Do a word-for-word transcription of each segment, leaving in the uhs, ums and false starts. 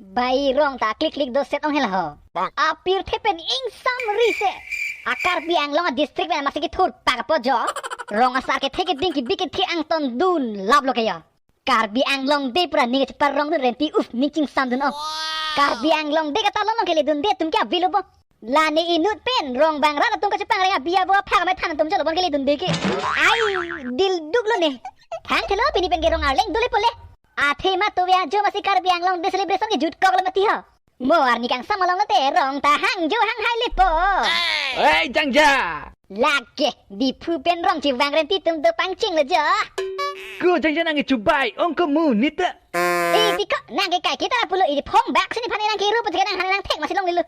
Bai rong ta klik klik do set ong hela ho. Apirthe pen ingsam ri se. A Karbi Anglong a district pen masi kithur pak po jo. Rong asar kethe keding kebi kethe angton dun lap lo ke ya. Karbi Anglong Day pura ning cheparong dun renti uf ning chingsam dun oh. Karbi Anglong Day kata lolong kele dunde atum ke avelo bo. Lane inut pen rong bang rat atum kachepangreng abi abo aphak amai than atum chalo bon kele dunde ke. Ai, dil duk lo ne. Thang thelo pini pen ke rong arleng dole pole. Athe ma to ya jo masi Karbi Anglong Day celebration ke jutkok lo mati ho. Mo arni kangsam along lote rong ta hang jo hang hai lepo. Hei, Jangja! Lake, Diphu pen rong chevang renti atum do pangcheng lo jo. Ko Jangja nang kechubai ong ko monit ta. Eh, tiko, nang ke kai kita la pulo, idi phong bak sini phan nang ke rup, nang han nang thek masi longle lo.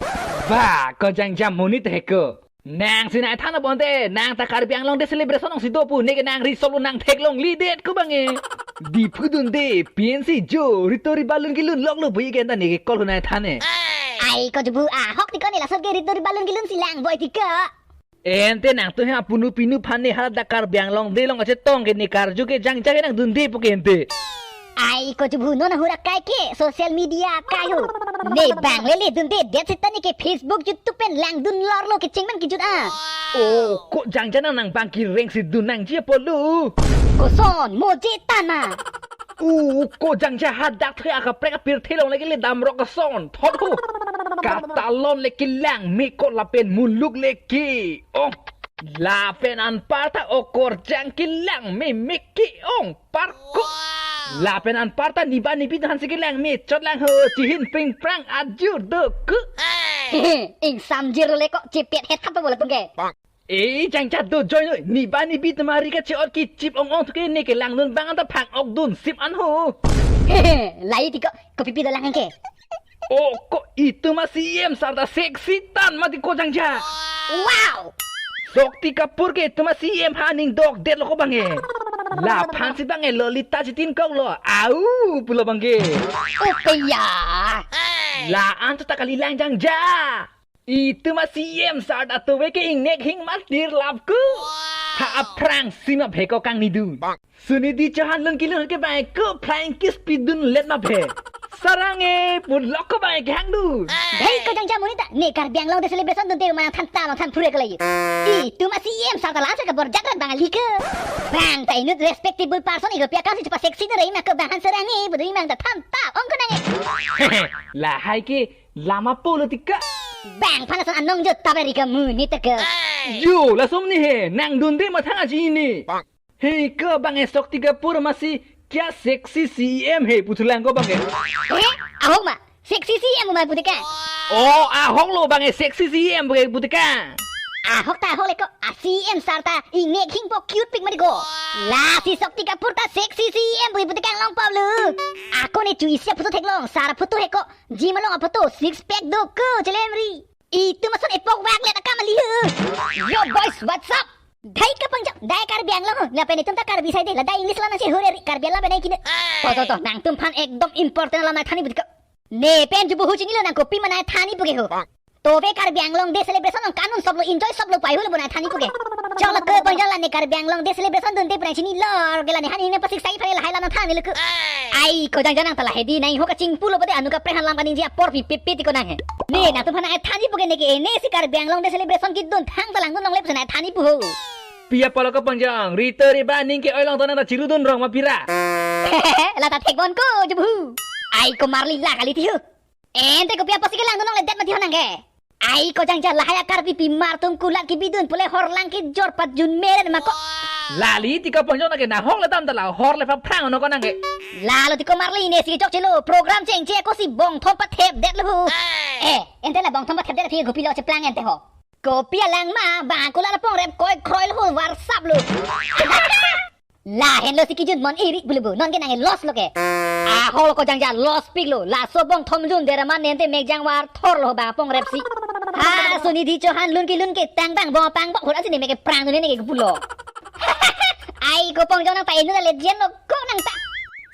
Ba, ko Jangja monit he ko. Nang si nai than abonte, nang ta Karbi Anglong Day celebration ong si do pu, ne ke nang ri solo nang theklongledet ko bang e. Diphu dunde, P N C jo, rito ri balun kelun lok lo bui ke anta ne ke kol hu nai than e. Ai ko jubu ahok tiko ne lason ke rito ri balun kelun si lang boi tiko. Ente nangtum he apunu pinu phan ne hala dak Karbi Anglong Day along kachetong ke ne karju ke Jangja ke nang dunde pu ke ente. Ai ko jubu non ahura kai ke social media kai ho. Ne bang lele dunde det seta ne ke Facebook YouTube pen lang dun lor lo kecheng man kejut ah. Oh, ko Jangja nang nang bang kereng si dun nangji apot lo. Koson mo je tan ma. Uh, ko Jangja hadak the akaprek apirthe along lake le damrok ason. Thot ho. Katalon lake langme ko lapen muluk lake. Oh. Lapen anparta okorjang kelang me me ke ong parko. Lapen anparta niba nibi han si kelang me chot lang ho chihin ping prang ajur do ku. Ingsam jir le ko chipet het hap bo le pengke. Eh, Jangja do join oi. Niba nibi temari ke chiot ki chip ong ong thuke ne kelang nun bang anta phang ok dun sip an ho. Lai tiko, kopi pi dolang ke. Oh, ko itum a C M sar ta sexy tan mati ko Jangja. Wow! Shakti Kapoor ke itum a C M ha ning dokdet lo ko bang e. Laphan si bang e Lolita chitin kok lo. Au, pulo bang e. Upeya. La-an ta kalilang Jangja. Itum a C M sar ta tove ke ingnek hing matir lap ku. Ha aphrang sima bheko kangni dun. Sunidhi Chauhan lun kelun ke bang ko flying kiss pidun let ma bhe. Sarang e pulok ko bang ke hang dun. Hei ko Jangja monit ta ne Karbi Anglong Day celebration dunte mana than ta long than phure kalai. Itum a C M sar ta lansa ka borjak rat bang ali ke. Bang ta inut respectable person igo pia kan si cepa sexy de rei ma ko bang han sarang e budu imang ta than ta ong ko nang e. Lahai ke lama polo tika. Bang panasan anong jo tabe rika monit ta ke. Yo, lason ne he, nang dunde mathang aji ne. Hei ko bang e Shakti Kapoor masi kya sexy C M he puthulang ko bang e. Eh, ahok ma, sexy C M ma putika. Oh, ahok lo bang e sexy C M ke putika. Ahok ta ahok le ko, a C M sar ta ingnek hing po cute pik mari ko. La si Shakti Kapoor ta sexy C M putika long pablo. Ako ne chu isya photo theklong, sar photo he ko, gym along a photo, six pack do ko, chelemri. Itum ason epok wak le ta kam ali ho. Yo boys, what's up? Dai ka pangjak, dai Karbi Anglong ho. Lapen itum ta Karbi sai de, la dai English la nang si hure ri, Karbi Anglong penai kine. To, to, to, nangtum phan ekdom important la nai thani budka. Ne pen jubu hu chini lo nang kopi ma nai thani puke ho. Tove Karbi Anglong Day celebration ong kanun sop lo enjoy sop lo pai hu lo bo nai thani puke. Chok lo ko pangjak la ne Karbi Anglong Day celebration dunte pran chini lor ke la ne hani ne pasik sai phai la hai la nang thani lo ko. Ai ko Jangja nang ta la hedi nang ho kachingpu lo pade anu kaprek han lam kaningje apor pi pi pi ti ko nang he. Ne nangtum phan nai thani puke ne ke ne si Karbi Anglong Day celebration kedun thang ta lang dun longle pusi nai thani pu ho. Pia polo ko pangjak, rito riba ning ke oilong tonang ta chirudun rong ma pira. La ta thek bon ko jubu. Ai ko Marli la kali ti ho. Ente kopi apotsi kelang dun longle det mati ho nang ke. Ai ko Jangja lahai a Karbi pimar atum kulat kebidun pule horlang kejor patjun meret ma ko. Lali ti ko pangjak nang ke nahok le tam ta la hor le pha phrang no ko nang ke. Lalo ti ko Marli ne si chokche lo program chengche ko si bongthom pathep det lo ho. Eh, ente la bongthom pathep det phi kopi lo cheplang ente ho. Kopi alang ma, bang kulat la pong rep koi kroi lo ho WhatsApp lo. Lahenlo si kijut mon iri bulu bu, non ke nang loss lo ke. Ahok lo ko Jangja loss pik lo, laso bongthom jun deraman nente mek jangwar thor lo bang pong rep si. Ha, Sunidhi Chauhan lun ke lun ke tang bang bong pang bong hur asi ne mek ke prang ne ke pulo. Ai ko pangjak nang ta inu da legend lo ko nang ta.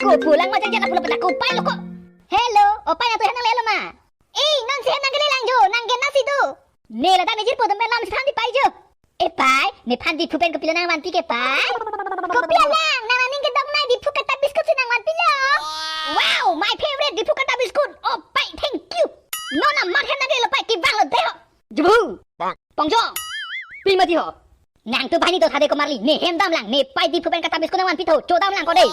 Ko pulang ma Jangja na pulo pata ko pai lo ko. Hello, opai nang tu henang lelo ma. Eh, non si henang ke lelang jo, nang ke nasi tu. Ne ladak ne jirpo dum lam si than di pai jo. Eh pai, nephan Diphu pen kopilo nang vanpi ke pai? Kopi alang, nang aning kedok nai Diphu kata biscuit si nang vanpi lo. Wow, my favorite Diphu kata biscuit. Oh, pai, thank you. Non amat hem nang lo pai, kevang lo dei ho. Jubu. Pongjo. Pi mati ho. Nang tu banghini do thade komarli. Ne hem damlang, ne pai Diphu pen kata biscuit nangvanpi tho. Chodamlang ko dei.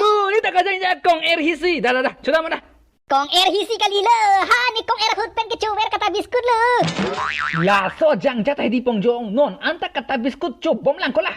Mo, ne ta kajang ja kong er hisi. Da, da, da. Chodam da. Kong er hisi kali lo. Ha, ne kong er ahut pen kechover kata biscuit lo. Laso jangja ta hedi Pongjo, non anta kata biscuit chobomlang ko la.